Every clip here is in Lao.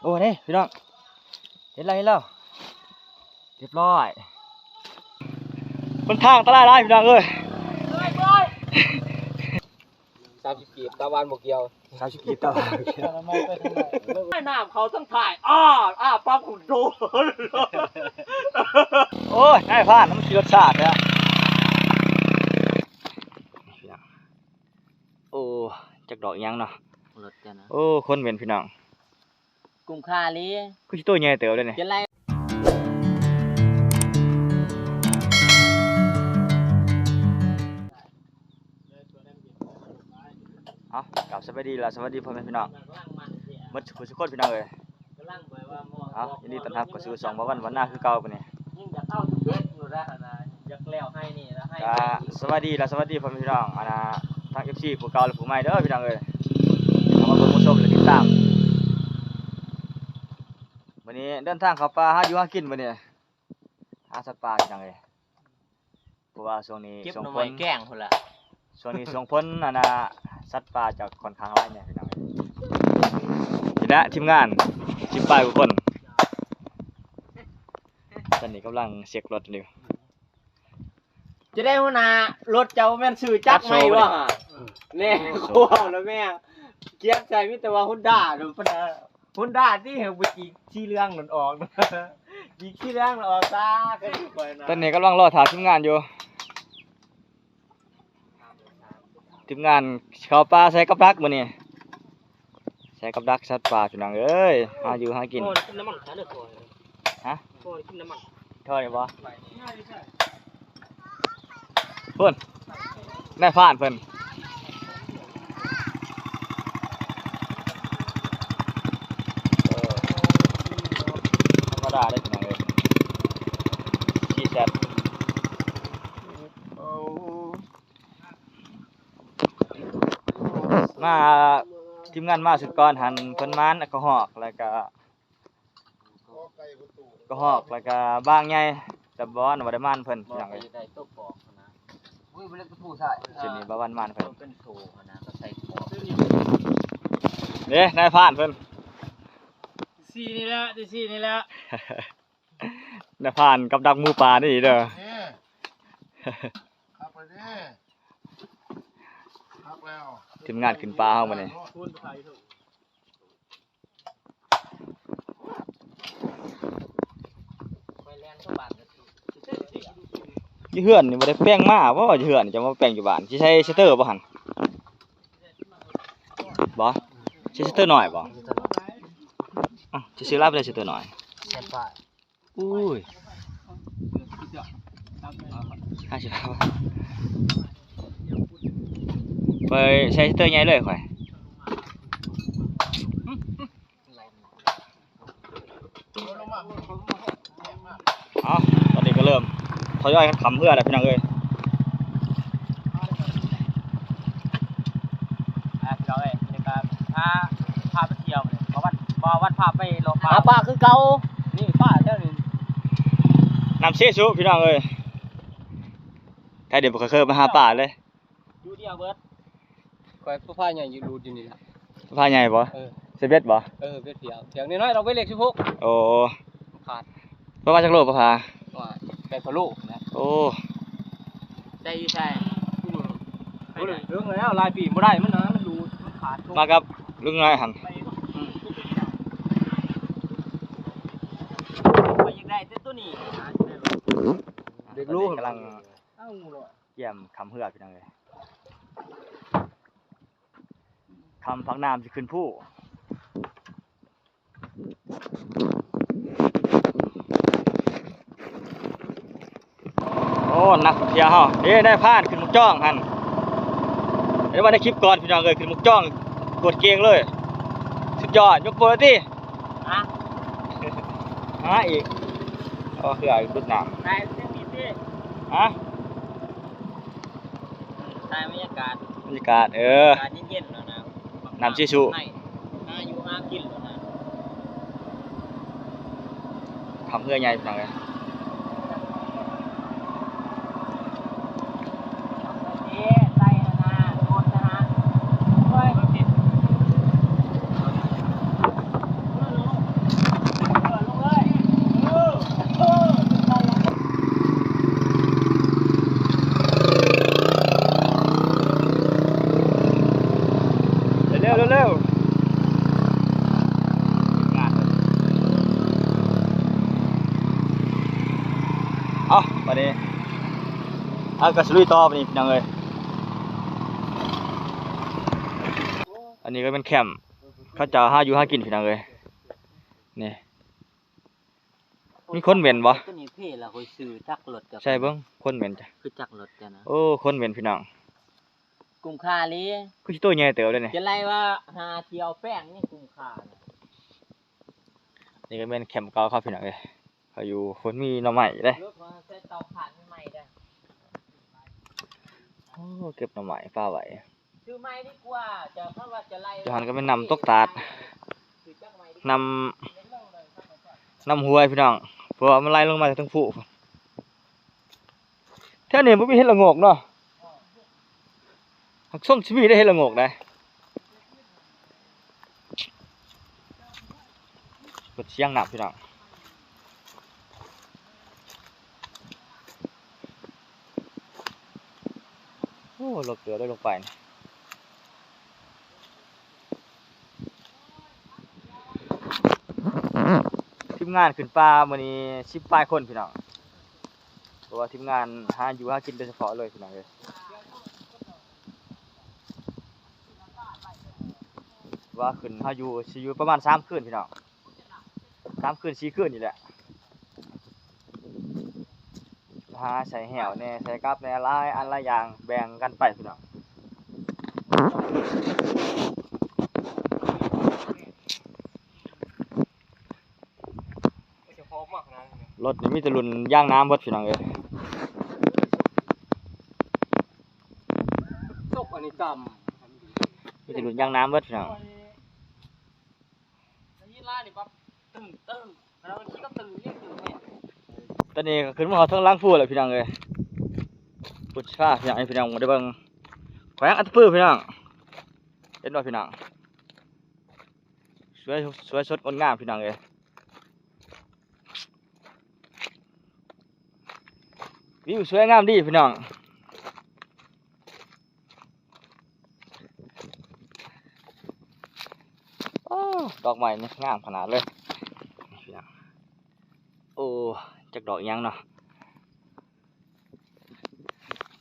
ໂອ້ ນີ້ພີ່ນ້ອງ ເຫັນແລ້ວ ເຫັນແລ້ວ ຮຽບຮ້ອຍ. ຫົນທາງອັນຕະລາຍຫຼາຍພີ່ນ້ອງເອີຍ. ສາມສິບກີບ ຕາຫວານບໍ່ກ່ຽວ. ສາມສິບກີບ ຕາຫວານບໍ່ກ່ຽວ. ນ້ຳເຂົ້າທາງທ້າຍ ອ້າ ອ້າປາກກຸໂດ. ໂອ້ຍ ນາຍພານ ມັນຂີ້ລົດຊາດແທ້. ໂອ້ ຈັກດອກອີ່ຫຍັງເນາະ. ໂອ້ ຄົນເປັນພີ່ນ້ອງ. ກຸ້ມຄ່າອີ່ຫຼີ. ຄືຊິໂຕໃຫຍ່ເຕີບເດ້ນີ້. ເປັນໄລ. ເອົາ ກາບສະບາຍດີ ແລະ ສະຫວັດດີພໍ່ແມ່ພີ່ນ້ອງ ໝົດສູ່ຜູ້ສູ່ຄົນພີ່ນ້ອງເອີຍ. ເອົາ ຍິນດີຕ້ອນຮັບເຂົ້າສູ່ຊ່ອງບ່າວວັນວັນນາຄືເກົ່າ. ມື້ນີ້ ກະສະບາຍດີ ແລະ ສະຫວັດດີພໍ່ແມ່ພີ່ນ້ອງ ອັນນ່າ ທັງເອັຟຊີຜູ້ເກົ່າ ແລະ ຜູ້ໃໝ່ເດີພີ່ນ້ອງເອີຍ ເຂົ້າມາເບິ່ງມາຊົມ ແລະ ຕິດຕາມ. ມື້ນີ້ເດີນທາງເຂົ້າປ່າຫາຢູ່ຫາກິນ ມື້ນີ້ຫາສັດປ່າພີ່ນ້ອງເອີຍ. ເພາະວ່າຊ່ວງນີ້ ເກັບໜໍ່ໄມ້ແກງພຸ້ນລະ ຊ່ວງນີ້ສົ່ງຜົນ ອັນນ່າ ສັດປ່າຈະຄ່ອນຂ້າງຫຼາຍແດ່ພີ່ນ້ອງ. ນີ້ແຫຼະທີມງານ ສິບປາຍກວ່າຄົນ ຕອນນີ້ກຳລັງເຊັກລົດຢູ່. ຈະໄດ້ຫົວໜ້າ ລົດເຈົ້າແມ່ນຊື່ຈັກໃໝ່ບໍ່ຫະ? ແນ່ ໂຄຕຣແລ້ວແມ່ ກຽມໃສ່ມີແຕ່ວ່າ Honda ໂດນປານນັ້ນ. Honda ຕິ ບໍ່ຈີກສີເຫຼືອງນັ້ນອອກ ຈີກສີເຫຼືອງນັ້ນອອກຊະ. ຕອນນີ້ກຳລັງລໍຖ້າທີມງານຢູ່ ທີມງານເຂົ້າປ່າໃສ່ກັບດັກມື້ນີ້ ໃສ່ກັບດັກສັດປ່າພີ່ນ້ອງເອີຍ ຫາຢູ່ຫາກິນ. ຮະ? ທໍ່ນີ້ບໍ່? ພຸ້ນ ນາຍພານເພິ່ນ ເອີ ທຳມະດາເດ້ພີ່ນ້ອງເອີຍ ຊີແຊັດ. ມາ ທີມງານມາຊຸດກ່ອນຫັ້ນ ເພິ່ນມານກະຮອກ ແລ້ວກະ ກະຮອກ ແລ້ວກະບາງໃຫຍ່ ແຕ່ບ່າວວັນບໍ່ໄດ້ມານເພິ່ນພີ່ນ້ອງເອີຍ. ຊຸດນີ້ບ່າວວັນມານເພິ່ນ ເດ້ ນາຍພານເພິ່ນ ສີ່ນີ້ແຫຼະ ສີ່ນີ້ແຫຼະ. ນາຍພານກັບດັກໝູປ່ານີ້ເດີ ຄັກເລີຍເດ້ ຄັກແລ້ວ. ທີມງານຂຶ້ນປ່າເຮົາມື້ນີ້ ຢູ່ເຮືອນນີ້ບໍ່ໄດ້ແປງມາບໍ່? ຢູ່ເຮືອນນີ້ຈະມາແປງຢູ່ບ້ານ ຊິໃສ່ສະເຕີບໍ່ຫັ້ນ? ບໍ່ ໃສ່ສະເຕີນ້ອຍບໍ່? ອ້າວ ຊິຊື້ຫຼາຍປານໃດສະເຕີນ້ອຍ? ໂອ້ຍ ຫ້າສິບ ຂ້ອຍໃສ່ສະເຕີໃຫຍ່ເລີຍຂ້ອຍ. ເອົາ ຕອນນີ້ກະເລີ່ມທະຍອຍກັນຂ້າມເຮືອແລ້ວພີ່ນ້ອງເອີຍ. ອ່າ ພີ່ນ້ອງເອີຍ ນີ້ກະພາ ພາໄປທ່ຽວ ບ່າວວັນ ບ່າວວັນພາໄປເລາະປ່າ ຫາປາຄືເກົ່າ. ນີ້ປາແຖວນີ້ ນ້ຳເຊຊຸພີ່ນ້ອງເອີຍ ໄທເດບໍ່ເຄີຍມາຫາປາເລີຍ. ຢູ່ດຽວເບິດ ຂ້ອຍປາພາໃຫຍ່ຢູ່ ຫຼຸດຢູ່ນີ້ລະ. ປາພາໃຫຍ່ບໍ່? ເອີ ໃສ່ເບັດບໍ່? ເອີ ເບັດພຽວ ພຽວນ້ອຍໆ ເອົາໄວ້ເລກສິບຫົກ. ໂອ້ ຂາດ ປະມານຈັກໂລປາພາ? ປະມານແປດກວ່າໂລນະ. ໂອ້ ໃສ່ຢູ່ໃສ? ໂອ້ຍ ເລິກແລ້ວ ຫຼາຍປີບໍ່ໄດ້ ມັນ ມັນຫຼຸດ ມັນຂາດ. ມາກັບລຸງນ້ອຍຫັ້ນ ອືມ ຂ້ອຍຢາກໄດ້ແຕ່ໂຕນີ້ ເດັກລູກກຳລັງ ເອົາ ກຽມຂ້າມເຮືອພີ່ນ້ອງເອີຍ ຂ້າມຟາກນ້ຳຊິຂຶ້ນພູ. ໂອ້ ນັກທ່ອງທ່ຽວເຮົາເດ້ ນາຍພານຂຶ້ນໝາກຈອງຫັ້ນ ເຫັນວ່າໃນຄລິບກ່ອນພີ່ນ້ອງເອີຍ ຂຶ້ນໝາກຈອງກວດເກັ່ງເລີຍ ສຸດຍອດ ຍົກໂປ້ເລີຍຕິ. ຫາ ຫາອີກ ເອົາເຮືອຫຼຸດນ້ຳ ຫາ ຖ່າຍບັນຍາກາດ ບັນຍາກາດ ເອີ ອາກາດເຢັນໆ ແລ້ວນະ ນ້ຳຊິຊຸ ຫາຢູ່ຫາກິນແລ້ວນະ ຂ້າມເຮືອໃຫຍ່ພີ່ນ້ອງເອີຍ ເອີ ໃສ່ຫັ້ນນະ ໂດດຊະນະ ໂອ້ຍ ໂອ້ຍ ໂອ້ຍ ໂອ້ຍ. ນີ້ ເອົາ ກະຊິລຸຍຕໍ່ບາດນີ້ພີ່ນ້ອງເອີຍ. ອັນນີ້ກະແມ່ນແຄມ ເຂົາເຈົ້າຫາຢູ່ຫາກິນພີ່ນ້ອງເອີຍ. ນີ້ ມີຄົນເໝັນບໍ່? ໂຕນີ້ເພລະ ຂ້ອຍຊື້ຈັກລົດກັບ ໃສ່ເບິ່ງ ຄົນເໝັນຈ້ະ ຄືຈັກລົດຈ້ະນະ. ໂອ້ ຄົນເໝັນພີ່ນ້ອງ ກຸ້ມຄ່າອີ່ຫຼີ ຄືຊິໂຕໃຫຍ່ເຕີບເດ້ນີ້. ຈະໄລ່ວ່າຫາທ່ຽວແປ້ງຍັງກຸ້ມຄ່ານະ. ນີ້ກະແມ່ນແຄມເກົ່າເຂົາພີ່ນ້ອງເອີຍ ເຂົາຢູ່ ເພິ່ນມີໜໍ່ໄມ້ເດ້ ລົດມາໃສ່ເຕົາຖ່ານໃໝ່ເດ້. ໂອ້ ເກັບໜໍ່ໄມ້ປາໄວ້ ຊື້ໃໝ່ດີກວ່າ ຈະ ເພາະວ່າຈະໄລ່ ຢູ່ຫັ້ນກະແມ່ນນ້ຳຕົກຕາດ ນ້ຳ ນ້ຳຫ້ວຍພີ່ນ້ອງ ເພາະວ່າມັນໄຫຼລົງມາຈາກເທິງພູ. ແຖວນີ້ບໍ່ມີເຫັດລະໂງກເນາະ ຫາກຊົງຊິມີໄດ້ເຫັດລະໂງກໄດ໋. ເປີດສຽງນ້ຳພີ່ນ້ອງ. ໂອ້ ເລິກເຕີບເລີຍລົງໄປນີ້. ທີມງານຂຶ້ນປ່າມື້ນີ້ສິບປາຍຄົນພີ່ນ້ອງ ເພາະວ່າທີມງານຫາຢູ່ຫາກິນໂດຍສະເພາະເລີຍພີ່ນ້ອງເອີຍ. ວ່າຂຶ້ນຫາຢູ່ ຊິຢູ່ປະມານສາມຄືນພີ່ນ້ອງ ສາມຄືນສີ່ຄືນນີ້ແຫຼະ. ຫາໃສ່ແຫ້ວແດ່ ໃສ່ກັບແດ່ ຫຼາຍອັນຫຼາຍຢ່າງ ແບ່ງກັນໄປພີ່ນ້ອງ. ລົດນີ້ມີແຕ່ລຸ້ນຢາງໜາມເບິດພີ່ນ້ອງເອີຍ ຕົກອັນນີ້ຈຳ ມີແຕ່ລຸ້ນຢາງໜາມເບິດພີ່ນ້ອງ. ໄດ້ຍິນລາວນີ້ປັບ ຕຶ້ງ ຕຶ້ງ ແລ້ວມັນຂີ່ກັບຕຶ້ງ ຍິງຕຶ້ງແຮງ. ຕອນນີ້ກະຂຶ້ນມາຮອດເທິງຫຼັງພູແລ້ວພີ່ນ້ອງເອີຍ. ພຸດຊາພີ່ນ້ອງ ໃຫ້ພີ່ນ້ອງໄດ້ເບິ່ງ ແຂວງອັດຕະປືພີ່ນ້ອງ ເຫັນບໍ່ພີ່ນ້ອງ? ສວຍ ສວຍສົດງົດງາມພີ່ນ້ອງເອີຍ ວິວສວຍງາມດີພີ່ນ້ອງ. ໂອ້ ດອກໄມ້ນີ້ງາມຂະໜາດເລີຍ. ໂອ້ ຈັກດອກອີ່ຫຍັງເນາະ.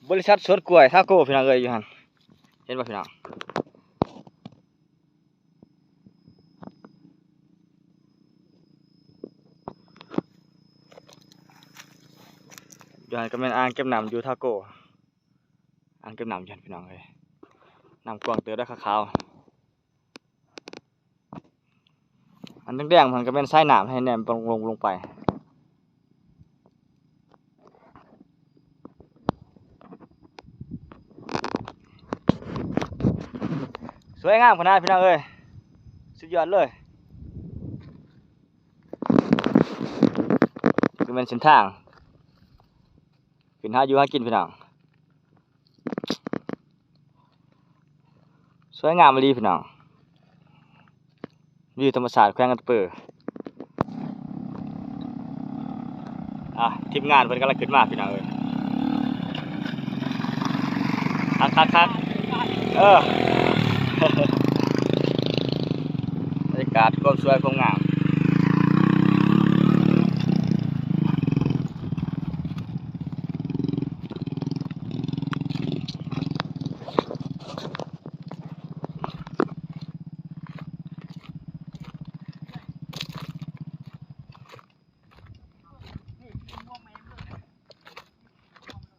ບໍລິສັດສວນກ້ວຍທາໂກພີ່ນ້ອງເອີຍ ຢູ່ຫັ້ນ ເຫັນບໍ່ພີ່ນ້ອງ? ຢູ່ຫັ້ນກະແມ່ນອ່າງເກັບນ້ຳຢູ່ທາໂກ ອ່າງເກັບນ້ຳຢູ່ຫັ້ນພີ່ນ້ອງເອີຍ. ນ້ຳກວ້າງເຕີບເດີ ຂາວໆ. ອັນແດງໆຫັ້ນກະແມ່ນສາຍນ້ຳ ໃຫ້ແນມລົງ ລົງ ລົງໄປ. ສວຍງາມຂະໜາດພີ່ນ້ອງເອີຍ ສຸດຍອດເລີຍ. ຄືແມ່ນເສັ້ນທາງຂຶ້ນຫາຢູ່ຫາກິນພີ່ນ້ອງ ສວຍງາມອີ່ຫຼີພີ່ນ້ອງ. ວິວທຳມະຊາດແຂວງອັດຕະປື. ອ່າ ທີມງານເພິ່ນກຳລັງຂຶ້ນມາພີ່ນ້ອງເອີຍ. ຄັກໆໆ ເອີ ບັນຍາກາດຄວາມສວຍຄວາມງາມ.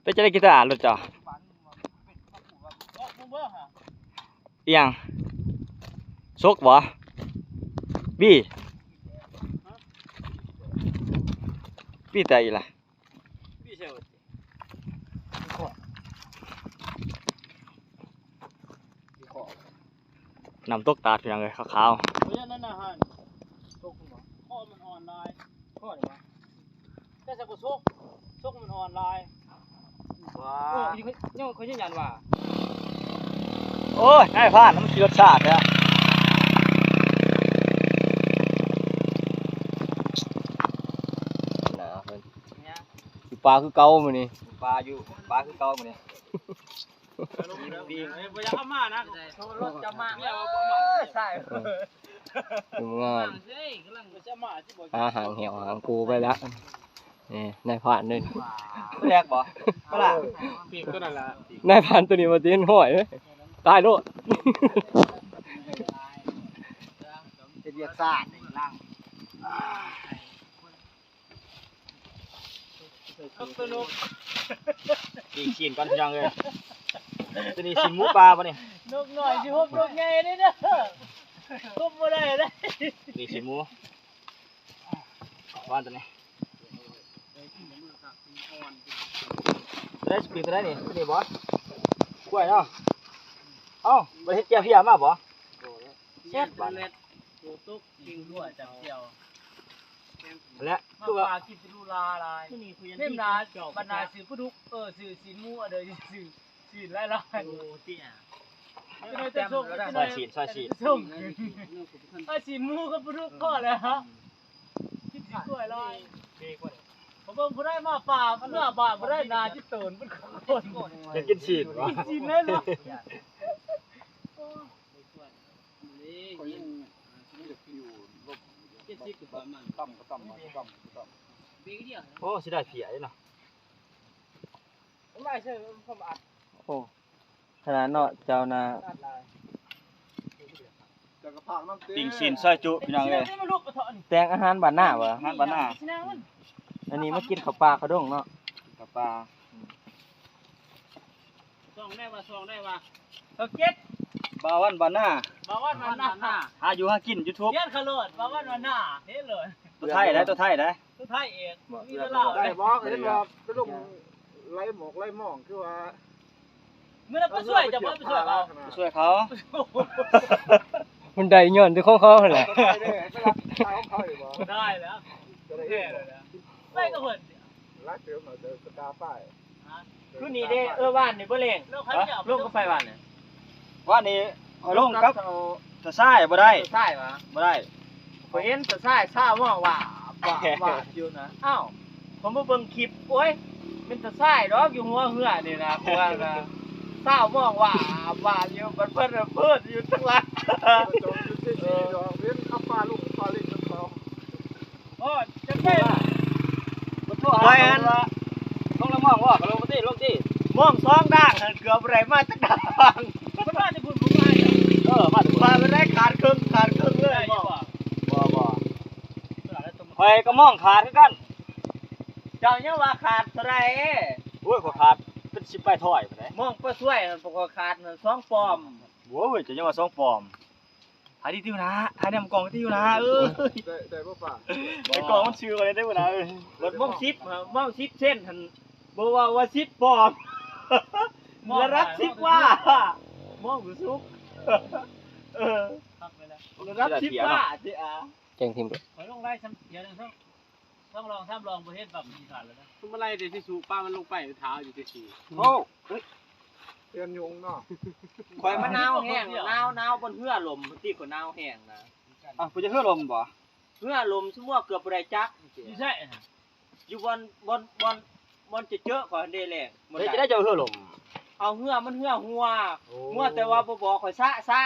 ເປັນຈັ່ງໃດກີຕາລົດເຈົ້າ? ອີ່ຫຍັງ? ສົກບໍ່? ບີ? ບີແຕ່ອີ່ລະ? ນ້ຳຕົກຕາດພີ່ນ້ອງເອີຍ ຂາວໆ. ໂອ້ຍ ນັ້ນນະ ຫັ້ນ ຕົກພຸ້ນບໍ່? ຄໍມັນອ່ອນຫຼາຍ ຄໍນີ້ບໍ່? ແຕ່ສະບໍ່ສົກ ສົກມັນອ່ອນຫຼາຍ. ວ້າ ເອີ ຂ້ອຍ ຂ້ອຍຢືນຢັນວ່າ ໂອ້ຍ ນາຍພານ ມັນຂີ້ລົດຊາດແທ້. ໜາວເພິ່ນ ຫຍັງ? ຢູ່ປ່າຄືເກົ່າມື້ນີ້ ປ່າຢູ່ ປ່າຄືເກົ່າມື້ນີ້. ບໍ່ຢາກເອົາມານະ ລົດຈະມາ ເອີ ໃຊ່ ເອີ ງາມ ຫາຫາງແຫ້ວຫາງພູໄປລະ. ນີ້ນາຍພານເດ້ ແລກບໍ່? ບໍ່ລະ ປີກຕົວນັ້ນລະ ນາຍພານຕົວນີ້ວ່າຊິເຫັນຫ້ອຍເດ້ ຕາຍໂລດ ເຮັດວຽກຊາດ ເອົາຕົວນົກ ປີກຊີ້ນກ່ອນພີ່ນ້ອງເອີຍ ຕົວນີ້ຊີ້ນໝູປ່າບໍ່ນີ້? ນົກນ້ອຍຊິຮົບນົກໃຫຍ່ເດ້ເດີ ຮົບບໍ່ໄດ້ເດ້ ປີກຊີ້ນໝູ ວາງຕົວນີ້ ໄດ້ສະປີດເທົ່າໃດນີ້? ນີ້ບໍ່? ກ້ວຍເນາະ ເອົ້າ ບໍ່ໄດ້ເຮັດແຈ່ວເພຍມາບໍ່? ແຊບບາດນີ້ ໂຕຕົກກິນດ້ວຍຈຳແຈ່ວ ແລະ ມາ ຄືວ່າ ປາກິນຊິລູລາຫຼາຍ ເຫັນນາ ບັນດາຊື້ປາດຸກ ເອີ ຊື້ຊີ້ນໝູ ເດີ ຊື້ ຊີ້ນຫຼາຍໆ ໂອ້ ຕິ ຈະໄດ້ແຕ່ສົ່ງ ຊອຍຊີ້ນ ຊອຍຊີ້ນ ສົ່ງ ເອີ ຊີ້ນໝູກັບປາດຸກພໍແລ້ວ ກິນຊີ້ນກ້ວຍຫຼາຍ ເຂົາເບິ່ງຜູ້ໃດມາປ່າ ເມືອບ້ານຜູ້ໃດໜ້າຈິດໂຕນເປັນຄົນ ຢາກກິນຊີ້ນຫວາ? ກິນຊີ້ນແລ້ວເນາະ ຂ້ອຍຍັງຢາກຢູ່ລົບ ເຈັດສິບກວ່າປະມານ ຕ່ຳກໍຕ່ຳ ມາກໍຕ່ຳກໍຕ່ຳ ໂອ້ ຊິໄດ້ເພຍເດ້ເນາະ ໂອ້ ຂະໜາດເນາະ ເຈົ້ານະ ປີ້ງຊີ້ນຊອຍຈຸ ພີ່ນ້ອງເອີຍ ແຕ່ງອາຫານບ້ານນາຫວາ? ອາຫານບ້ານນາ ອັນນີ້ມາກິນເຂົ້າປ່າເຂົ້າດົງເນາະ ເຂົ້າປ່າ ຊ່ອງໄດ້ວ່າ ຊ່ອງໄດ້ວ່າ ຊ່ອງເຈັດ ບ່າວວັນບ້ານນາ ບ່າວວັນບ້ານນາ ຫາຢູ່ຫາກິນ ຢູທູບ ຂຽນເຂົາໂລດ ບ່າວວັນບ້ານນາ ເຫັນໂລດ ຕົວໄທໄດ໋ ຕົວໄທໄດ໋ ຕົວໄທເອງ ມີແຕ່ລາວ ໄດ້ບໍ່? ເຫັນວ່າໄປລົງໄລ່ໝອກໄລ່ໝອງ ຄືວ່າ ມື້ນັ້ນໄປຊ່ວຍ ເຈົ້າບໍ່ໄປຊ່ວຍເຂົາ? ໄປຊ່ວຍເຂົາ ມັນໄດ້ຍ້ອນແຕ່ຂອງເຂົາຫັ້ນແຫຼະ ໄດ້ແລ້ວ ໄປກັບເພິ່ນ ຫຼາຍເຕີບເນາະ ເດີສະກາໄປ ຄືນີ້ເດ້ ເອີ ວານນີ້ບໍ່ແລງ ລົງກັບໃຜວານນີ້? ວານນີ້ຂ້ອຍລົງກັບຕາຊາຍ ບໍ່ໄດ້ ຕາຊາຍຫວາ? ບໍ່ໄດ້ ຂ້ອຍເຫັນຕາຊາຍຊາວມອງວ່າ ວ່າ ວ່າຢູ່ນະ ອ້າວ ຂ້ອຍມາເບິ່ງຄລິບ ໂອ້ຍ ແມ່ນຕາຊາຍດອກຢູ່ຫົວເຮືອນີ້ນະ ເພາະວ່ານະ ຊາວມອງວ່າ ວ່າຢູ່ ບັດເພິ່ນນະເພີດຢູ່ທາງຫຼັງ ເພິ່ນຢູ່ທີ່ນີ້ດອກ ເຫັນເຂົາປາລູກປາເລັກນຳເຂົາ ໂອ້ ຈະໄປ ຂ້ອຍຫັ້ນ ລົງລະມອງບໍ່? ລົງຕິ ລົງຕິ ມອງສອງດ້ານຫັ້ນ ເກືອບບໍ່ໄດ້ມາຈັກດ້ານ ເພິ່ນມາແຕ່ພຸ້ນ ເພິ່ນມາ ເອີ ມາແຕ່ພຸ້ນ ມາບໍ່ໄດ້ ຂາດເຄິ່ງ ຂາດເຄິ່ງເລີຍ ໄດ້ຢູ່ບໍ່? ບໍ່ ບໍ່ ຂ້ອຍກໍມອງຂາດຄືກັນ ເຈົ້າຍັງວ່າຂາດເທົ່າໃດ? ໂອ້ຍ ຂ້ອຍຂາດເປັນສິບປາຍຖ້ອຍພຸ້ນເດ້ ມອງປາຊ່ວຍຫັ້ນ ຂ້ອຍຂາດສອງປອມ ໂອ້ຍ ເຈົ້າຍັງວ່າສອງປອມ ຖ່າຍຕິວໜ້າ ຖ່າຍນຳກ້ອງຕິວໜ້າ ເອີຍ ໄດ້ ໄດ້ບໍ່ປາ? ໄດ້ກ້ອງມັນຊື່ໄວ້ໄດ້ບໍ່ນະ ເອີຍ ບັດມອງສິບ ມອງສິບເຊັນຫັ້ນ ບໍ່ເວົ້າວ່າສິບປອມ ລະດັບສິບວ່າ ມອງສຸກ ເອີ ລະດັບສິບວ່າ ແຈ້ງທີມ ຂ້ອຍລົງໄລ່ຊ້ຳ ດຽວໜຶ່ງ ສອງລອງສາມລອງບໍ່ເຫັນປັບມີຂາດແລ້ວນະ ມັນບໍ່ໄລ່ແຕ່ຊິສູບປາມັນລົງໄປ ເອົາເທ້າຢູ່ແຕ່ຊິ ໂອ້ ເຕືອນຍຸງເນາະ ຂ້ອຍມັນໜາວແຮງ ໜາວ ໜາວບ່ອນເຮືອລົມ ທີ່ຂ້ອຍໜາວແຮງນະ ອ້າວ ບໍ່ຈະເຮືອລົມບໍ່? ເຮືອລົມ ຊຸມເຮືອເກືອບບໍ່ໄດ້ຈັກ ຢູ່ໃສ? ຢູ່ບ່ອນ ບ່ອນ ບ່ອນ ບ່ອນຈະເຈີຂ້ອຍຫັ້ນເດ້ແຫຼະ ເຮັດຈັ່ງໃດເຈົ້າເຮືອລົມ? ເອົາເຮືອ ມັນເຮືອຮົ່ວ ຮົ່ວ ແຕ່ວ່າບໍ່ບອກຂ້ອຍຊະ ຊະ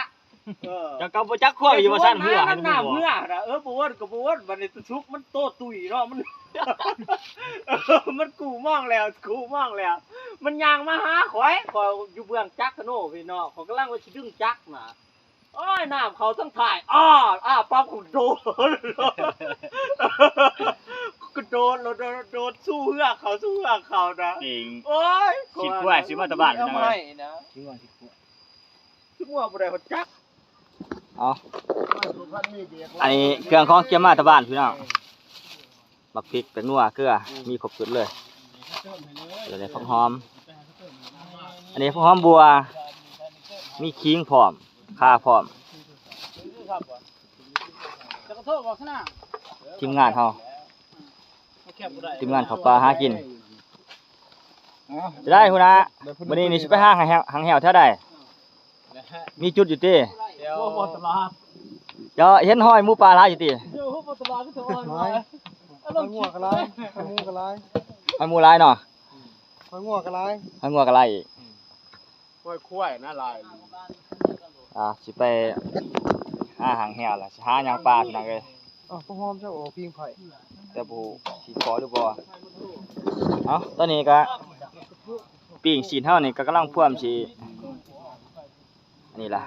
ເອີ ເຈົ້າກໍບໍ່ຈັກຄວາມຢູ່ວ່າຊັ້ນ ເຮືອຫັ້ນ ນ້ຳເຮືອນະ ເອີ ບໍ່ເວີ້ນກໍບໍ່ເວີ້ນ ບັດນີ້ຕາສຸກມັນໂຕຕຸ້ຍເນາະ ມັນ ມັນກູ້ມອງແລ້ວ ກູ້ມອງແລ້ວ ມັນຍ່າງມາຫາຂ້ອຍ ຂ້ອຍຢູ່ເບື້ອງຈັກກະໂນພີ້ເນາະ ຂ້ອຍກຳລັງວ່າຊິດຶງຈັກນະ ໂອ້ຍ ນ້ຳເຂົ້າທາງທ້າຍ ອ້າ ອ້າປັບ ກະໂດດ ກະໂດດ ໂດດ ໂດດ ໂດດ ສູ້ເຮືອເຂົ້າ ສູ້ເຮືອເຂົ້ານະ ໂອ້ຍ ຊິກວາຍ ຊື້ມາແຕ່ບ້ານ ເອົາໃຫ້ນະ ຊິກວາຍ ຊິກວາຍ ຊິກວາຍບໍ່ໄດ້ຮອດຈັກ ເອົາ ອັນນີ້ເຄື່ອງຂອງກຽມມາແຕ່ບ້ານ ພີ່ນ້ອງ. ໝາກພິກ ແປ້ງນົວ ເກືອ ມີຄົບຊຸດເລີຍ ແລ້ວນີ້ຜັກຫອມ ອັນນີ້ຜັກຫອມບົ່ວ ມີຂີງພ້ອມ ຂ່າພ້ອມ ທີມງານເຮົາ ທີມງານເຂົ້າປ່າຫາກິນ ຈະໄດ້ ຫົວໜ້າ ມື້ນີ້ນີ້ຊິໄປຫາຫາງແຫ້ວ ຫາງແຫ້ວແຖວໃດ? ມີຈຸດຢູ່ຕິ? ແຖວ ເຈົ້າເຫັນຮອຍໝູປ່າຫຼາຍຢູ່ຕິ? ຫອຍງົວກໍຫຼາຍ ຫອຍໝູກໍຫຼາຍ ຫອຍໝູຫຼາຍເນາະ ຫອຍງົວກໍຫຼາຍ ຫອຍງົວກໍຫຼາຍອີກ ຫອຍຄວາຍນະຫຼາຍ ອ່າ ຊິໄປຫາຫາງແຫ້ວລະ ຊິຫາຍ່າງປ່າ ພີ່ນ້ອງເອີຍ ອ້າວ ພວກຫອມເຈົ້າອອກພິງໄຜ ແຕ່ບໍ່ຮູ້ຊິພໍຫຼືບໍ່. ເອົາ ຕອນນີ້ກໍປີ້ງຊີ້ນເຮົານີ້ກໍກຳລັງພວມຊິ ອັນນີ້ລະ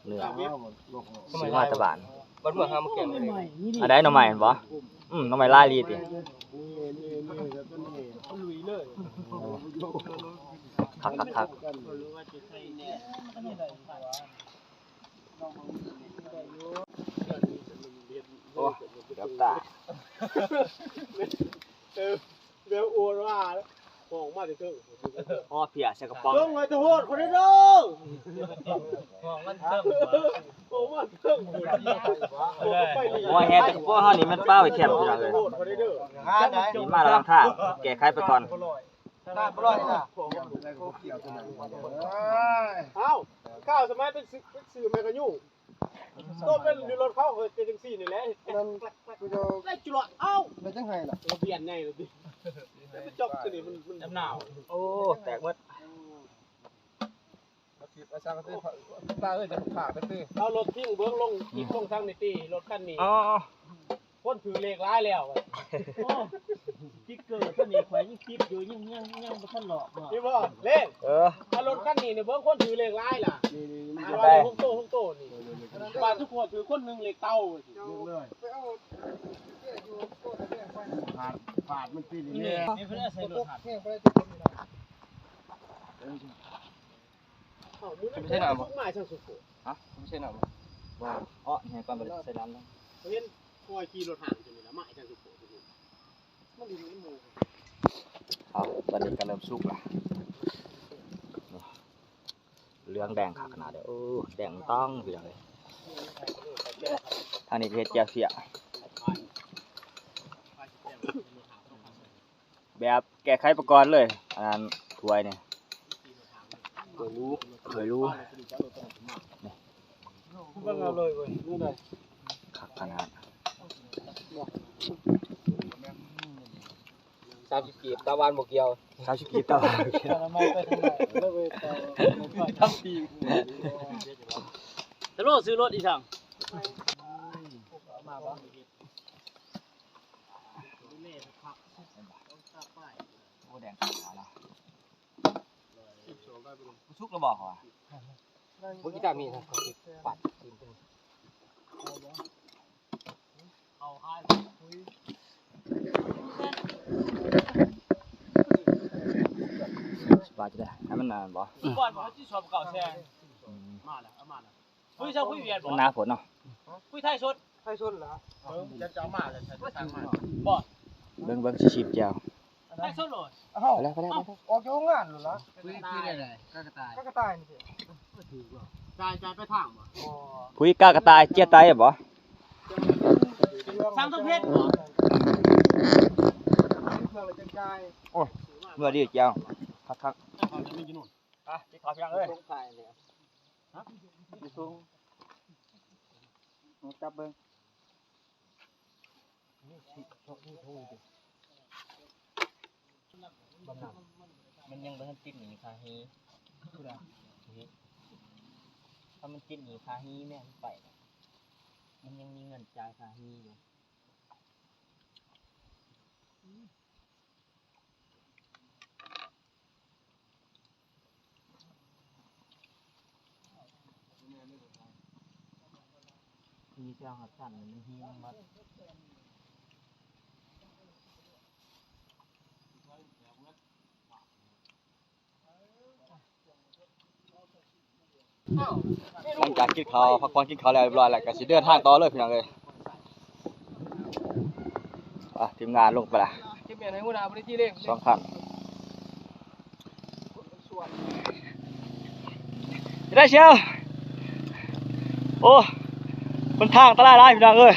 ເນື້ອ ຊື້ມາແຕ່ບ້ານ ບັດເມືອງຫາມາແກງ ອັນໃດ ໜໍ່ໄມ້ແມ່ນບໍ່? ອືມ ໜໍ່ໄມ້ຫຼາຍອີ່ຫຼີຕິ ຄັກໆໆ ໂອ້ ເກືອບຕາຍ ເອີ ແບບໂອນວ່າ ອອກມາແຕ່ເທິງ ອໍ ເພຍໃສ່ກະປ໋ອງ ສົ່ງໃຫ້ຕຳຫຼວດຄົນເດີ ອອກມາເທິງ ອອກມາເທິງ ໂອ້ຍ ແຮ່ແຕ່ກະປ໋ອງເຮົານີ້ແມ່ນປ້າໄວ້ແຄມ ພີ່ນ້ອງເອີຍ ມີມາຫຼັງທາງ ແກ້ໄຂໄປກ່ອນ ເອົ້າ ຂ້າວສະໄໝເປັນຊື່ ເປັນຊື່ແມ່ກະຍຸງ ໂຕເປັນຢູ່ລົດເຂົາກໍເປັນຈັ່ງຊີ້ນີ້ແຫຼະ ແລ້ວຈຸລະ ເອົ້າ ແລ້ວຈັ່ງໃຫ້ລະ ລະບຽນໃຫຍ່ລະຕິ ແລ້ວໄປຈອກຕົວນີ້ມັນ ມັນ ໂອ້ ແຕກໝົດ ມາຄິດວ່າຊ່າງຊິ ຕາເອີຍ ຈະພາກໄປຕິ ເອົາລົດຖິ້ມເບິ່ງ ລົງຄລິບລົງທາງນີ້ຕິ ລົດຄັນນີ້ ອໍ ຄົນຖືເລກຫຼາຍແລ້ວ ໂອ້ ສະຕິກເກີຕົວນີ້ຂ້ອຍຍັງຕິດຢູ່ ຍັງ ຍັງ ຍັງບໍ່ທັນລອກເນາະ ນີ້ບໍ່ເລກ ເອີ ຖ້າລົດຄັນນີ້ນີ້ເບິ່ງຄົນຖືເລກຫຼາຍລະ ນີ້ໆ ວ່າຫົກໂຕ ຫົກໂຕນີ້ ບາດທຸກຄົນຖືຄົນໜຶ່ງເລກເຕົາ ເລີຍ ປາດ ປາດມັນຕິດນີ້ ນີ້ເພິ່ນເອົາໃສ່ລົດຫາ ເອົ້າ ມື້ນັ້ນ ໄປໃສ່ນ້ຳບໍ່? ມາໃສ່ຊຸໂກະ ຮະ? ໄປໃສ່ນ້ຳບໍ່? ບໍ່ ເອາະແຮ່ກ່ອນ ບໍ່ໄດ້ໃສ່ນ້ຳ ເຫັນຂ້ອຍຂີ່ລົດຫາງຢູ່ນີ້ລະ ມາໃສ່ຊຸໂກະ ມັນດີນຳໝູ່ ເອົາ ຕອນນີ້ກໍເລີ່ມສຸກລະ ເຫຼືອງແດງຄັກຂະໜາດເດີ ໂອ້ ແດງຕ້ອງ ພີ່ນ້ອງເອີຍ ທາງນີ້ກໍເຮັດແຈ່ວເຊຍ ແບບແກ້ໄຂໄປກ່ອນເລີຍ ອັນນັ້ນຖ້ວຍນີ້ ຖ້ວຍຫຼູ ຖ້ວຍຫຼູ ນີ້ ເບິ່ງເອົາເລີຍເວີຍ ນີ້ໄດ້ ຄັກຂະໜາດ ສາມສິບກີບ ຕາຫວານບໍ່ກ່ຽວ ສາມສິບກີບ ຕາຫວານບໍ່ກ່ຽວ ທຳປີ ຕະໂລ ຊື້ລົດອີ່ສັງ ມາບໍ່? ໂອ້ ແດງຂາວລະ ສຸກແລ້ວບໍ່ເຂົາວ່າ ບໍ່ກິນຕາມີນະ ເຂົາຊິປາດຊີ້ນຕົວນີ້ ຊິປາດຈັ່ງໃດ ໃຫ້ມັນອັນນັ້ນບໍ່ ກ່ອນບໍ່ ເຮົາຊິສອບເກົ່າແຊ ອືມ ມາແລ້ວ ເອົາມາແລ້ວ ຄຸຍຊະ ຄຸຍຫວຽດບໍ່ ມັນໜາໂພດເນາະ ຄຸຍໄທສົດ ໄທສົດລະ ເອີ ຈະ ຈະເອົາມາແລ້ວ ຈະສັ່ງມາ ບໍ່ ເບິ່ງ ເບິ່ງຊິຊີບແຈ່ວ ໄທສົດໂລດ ເອົາ ໄປແລ້ວ ໄປແລ້ວ ເອົາ ໄປແລ້ວ ອອກຈາກໂຮງງານໂລດລະ ຄຸຍ ຄຸຍໄດ້ໃດ ກາກະຕ່າຍ ກາກະຕ່າຍນີ້ ຖືກບໍ່ ຈ່າຍ ຈ່າຍປາຍທາງບໍ່ ບໍ່ ຄຸຍກາກະຕ່າຍ ເຈຍໄຕບໍ່ ສາມຕົວເພັດບໍ່ ໂອ້ຍ ເມື່ອດີແຈ່ວ ຄັກໆ ອ່ະ ກິນເຂົ້າພຽງເອີຍ ລົງໄປແລ້ວ ຮະ ຢູ່ສູງ ຈັບເບິ່ງ ມັນຍັງບໍ່ທັນຕິດໜີ້ຄ່າຮີ ຖ້າມັນຕິດໜີ້ຄ່າຮີແມ່ນໄປ ມັນຍັງມີເງິນຈ່າຍຄ່າຮີຢູ່. ມີແຕ່ເຮົາສັ່ນມັນແຮງໝົດ. ຫຼັງຈາກກິນເຂົ້າ ພັກຜ່ອນກິນເຂົ້າແລ້ວຮຽບຮ້ອຍແລ້ວ ກໍຊິເດີນທາງຕໍ່ເລີຍພີ່ນ້ອງເອີຍ. ອ່ະ ທີມງານລົງໄປລະ ສອງຄັນ ໄດ້ເຊວ ໂອ້ ຫົນທາງອັນຕະລາຍຫຼາຍພີ່ນ້ອງເອີຍ.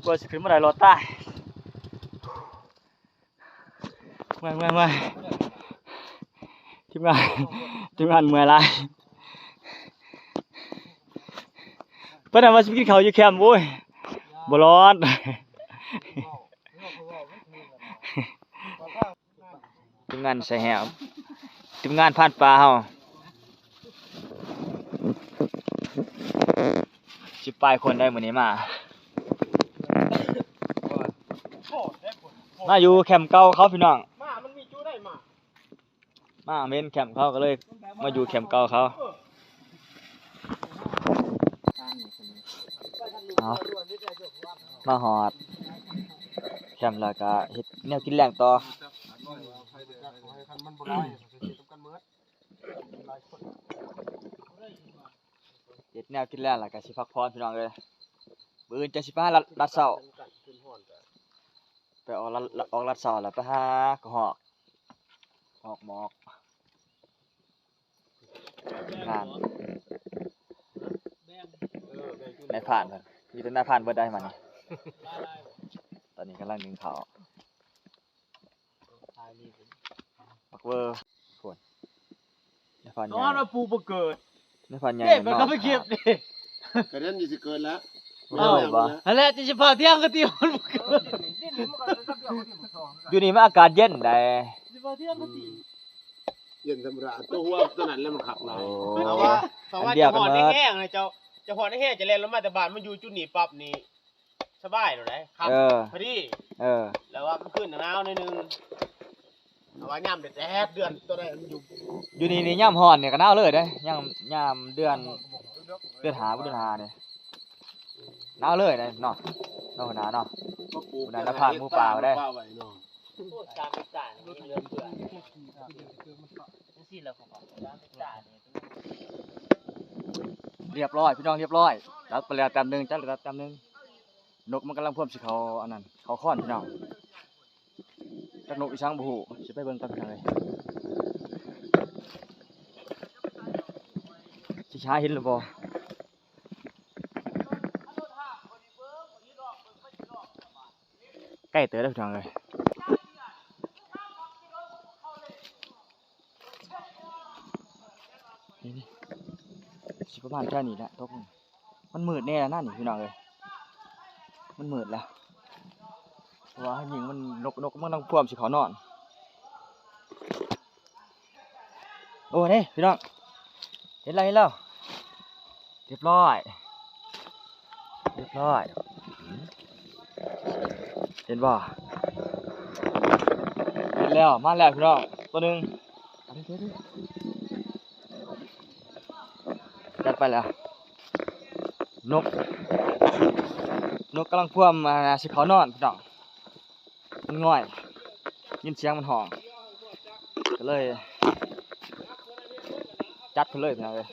ກວ່າຊິຂຶ້ນມາໄດ້ລອດຕາຍ. ເມື່ອຍ ເມື່ອຍ ເມື່ອຍ ທີມງານ ທີມງານເມື່ອຍຫຼາຍ. ເພິ່ນວ່າຊິໄປກິນເຂົ້າຢູ່ແຄມ ໂອ້ຍ ບໍ່ລອດ. ທີມງານສາຍແຫ້ວ ທີມງານຜ່ານປ່າເຮົາ ສິບປາຍຄົນໄດ໋ມື້ນີ້ມາ ມາຢູ່ແຄມເກົ່າເຂົາພີ່ນ້ອງ ມາ ມັນມີຈຸໄດ້ມາ ມາເຫັນແຄມເຂົາກໍເລີຍມາຢູ່ແຄມເກົ່າເຂົາ. ເອົາ ມາຮອດແຄມແລ້ວກໍເຮັດແນວກິນແລງຕໍ່ ເຮັດແນວກິນແລງແລ້ວກໍຊິພັກຜ່ອນພີ່ນ້ອງເອີຍ. ມື້ອື່ນຈະຊິໄປຫາລັດ ລັດເຊົ້າ ໄປອອກລັດ ອອກລັດເຊົ້າແລ້ວໄປຫາກະຮອກ ອອກໝອກ ງານ ນາຍພານເພິ່ນ ມີແຕ່ນາຍພານເບິດໄດ໋ມານີ້. ຕອນນີ້ກຳລັງໜຶ້ງເຂົ້າ ບັກເວີ ພຸ້ນ ນາຍພານໃຫຍ່ ນອນວ່າປູບໍ່ເກີດ ນາຍພານໃຫຍ່ ເດ້ ມັນກໍໄປເກັບເດ້ ກະນັ້ນຢູ່ຊິເກີດແລ້ວ ເອົ້າ ຫັ້ນແຫຼະ ຈະຊິພາທ່ຽງກະຕິມັນບໍ່ເກີດ. ຢູ່ນີ້ມັນອາກາດເຢັນໃດ໋ ຊິພາທ່ຽງກະຕິ ເຢັນທຳມະດາ ຕົວຫົວຕົວນັ້ນແຫຼະມັນຄັກຫຼາຍ. ໂອ້ ແຕ່ວ່າ ແຕ່ວ່າຈະຮ້ອນແຮງໆ ເຈົ້າ ຈະຮ້ອນແຮງໆ ຈະແລ່ນລົງມາແຕ່ບ້ານ ມາຢູ່ຈຸດນີ້ປັບນີ້ ສະບາຍໂລດໄດ໋ ຄັກ ເອີ ພໍດີ ເອີ ແລ້ວວ່າກາງຄືນໜາວໜ້ອຍໜຶ່ງ ແຕ່ວ່າຍາມແດດໆ ເດືອນຕົວໃດມັນຢູ່ ຢູ່ນີ້ນີ້ຍາມຮ້ອນນີ້ກໍໜາວເລີຍເດ້ ຍາມ ຍາມເດືອນ ເດືອນຫ້າ ເດືອນຫ້ານີ້ ໜາວເລີຍເດ້ເນາະ ເນາະຫົວໜ້າເນາະ. ມາປູກ ຫົວໜ້ານາຍພານໝູປ່າໄດ້ ໂອ້ຍ ສາມເຮັກຕານີ້ຍັງເຫຼືອເຟືອ ຈັ່ງຊີ້ແລ້ວເຂົາກໍສາມເຮັກຕານີ້ ຮຽບຮ້ອຍພີ່ນ້ອງ ຮຽບຮ້ອຍ. ຈັບໄປແລ້ວແຕ້ມໜຶ່ງ ຈັບໄປແລ້ວແຕ້ມໜຶ່ງ. ນົກມັນກຳລັງພວມຊິເຂົ້າອັນນັ້ນ ເຂົ້າຄອນພີ່ນ້ອງ. ຈັກນົກອີ່ສັງບໍ່ຮູ້ ຊິໄປເບິ່ງກ່ອນພີ່ນ້ອງເອີຍ ຊິຫາເຫັນຫຼືບໍ່. ໃກ້ເຕີບແລ້ວພີ່ນ້ອງເອີຍ ນີ້ໆ ຊິປະມານແຖວນີ້ແຫຼະຕົກ. ມັນມືດແດ່ແລ້ວນະນີ້ພີ່ນ້ອງເອີຍ ມັນມືດແລ້ວ ເພາະວ່າເຮົາຍິງມັນ ນົກ ນົກມັນກຳລັງພວມຊິເຂົ້ານອນ. ໂອ້ ນີ້ພີ່ນ້ອງ ເຫັນແລ້ວ ເຫັນແລ້ວ ຮຽບຮ້ອຍ ຮຽບຮ້ອຍ. ເຫັນບໍ່ ເຫັນແລ້ວ ມາແລ້ວພີ່ນ້ອງ ຕົວໜຶ່ງ. ຈັດໄປແລ້ວ ນົກ ນົກກຳລັງພວມ ອ່າ ຊິເຂົ້ານອນພີ່ນ້ອງ ມັນງ່ອຍ ຍິນສຽງມັນຮ້ອງ ກໍເລີຍຈັດເພິ່ນເລີຍພີ່ນ້ອງເອີຍ.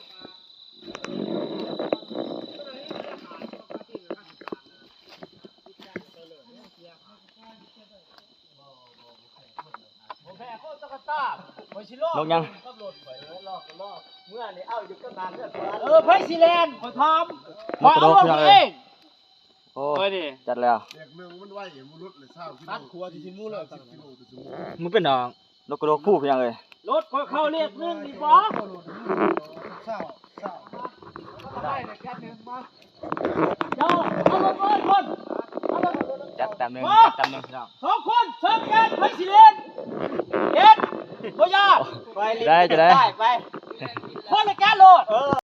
ນົກຫຍັງ? ເອີ ໃຜຊິແລ່ນ ຂ້ອຍຖາມ ຂ້ອຍເອົາລົດຂ້ອຍເອງ. ໂອ້ ຈັດແລ້ວ ເລກໜຶ່ງມັນໄວ ມັນຫຼຸດເລີຍ ຊາວກິໂລ ຕັດຂົວທີ່ຊິໝູເລີຍ ສິບກິໂລຕໍ່ຊົ່ວໂມງ. ມັນເປັນຫຍັງ? ນົກກະໂດກພູພີ່ນ້ອງເອີຍ ລົດຂ້ອຍເຂົ້າເລກໜຶ່ງນີ້ບໍ່? ເຈົ້າເອົາລົດເອົາຄົນ ຈັດຕາມໜຶ່ງ ຈັດຕາມໜຶ່ງພີ່ນ້ອງ ສອງຄົນ ເຊີນແກນ ໃຜຊິເລ່ນ ເຮັດ ບໍ່ຍາກ ໄດ້ ຈະໄດ້ ໄປ ຄົນລະແກນໂລດ.